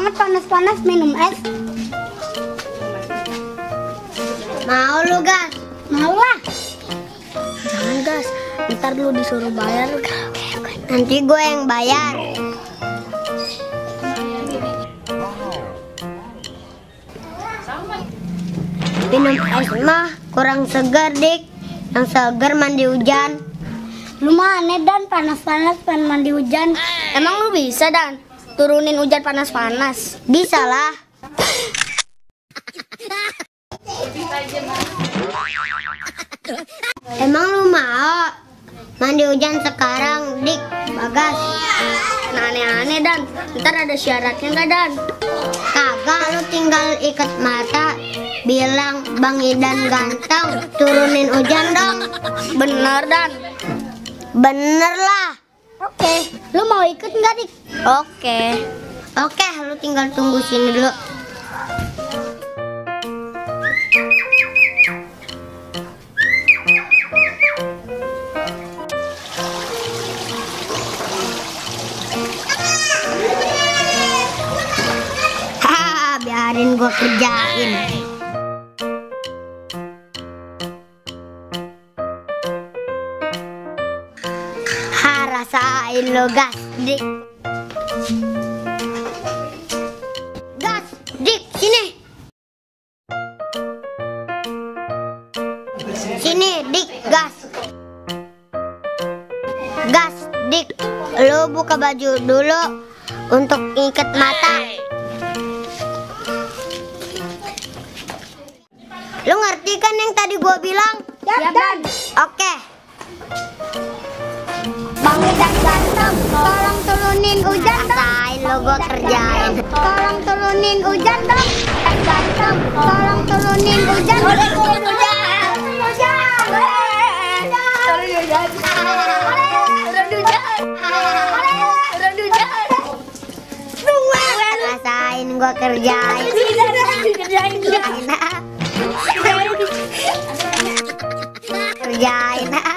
banget panas-panas minum es. Mau lu, Gas? Mau lah. Jangan, Gas. Ntar lu disuruh bayar. Nanti gue yang bayar. Minum es mah kurang segar, Dik. Yang segar mandi hujan. Lu mah aneh Dan, panas-panas pengen mandi hujan. Emang lu bisa, Dan? Turunin hujan panas-panas? Bisa lah. Emang lu mau mandi hujan sekarang, Dik, Bagas? Nah, aneh-aneh, Dan. Ntar ada syaratnya nggak, Dan? Kagak, lu tinggal ikat mata, bilang Bang Idan ganteng, turunin hujan dong. Bener, Dan. Bener lah. Oke, lu mau ikut nggak Dik? Oke, lu tinggal tunggu sini dulu. Biarin gua kerjain. Rasain lo, Gas, Dik. Gas, Dik, sini. Sini, Dik, Gas. Gas, Dik. Lo buka baju dulu untuk ikat mata. Lo ngerti kan yang tadi gua bilang? Siap, Dan. Oke. Bang Idan ganteng, tolong turunin hujan dong. Rasain lo, gua kerjain. Tolong turunin hujan dong. Ganteng, tolong turunin hujan. Turunin hujan. Turunin hujan. Turunin hujan. Rasain gua kerjain. Kerjain.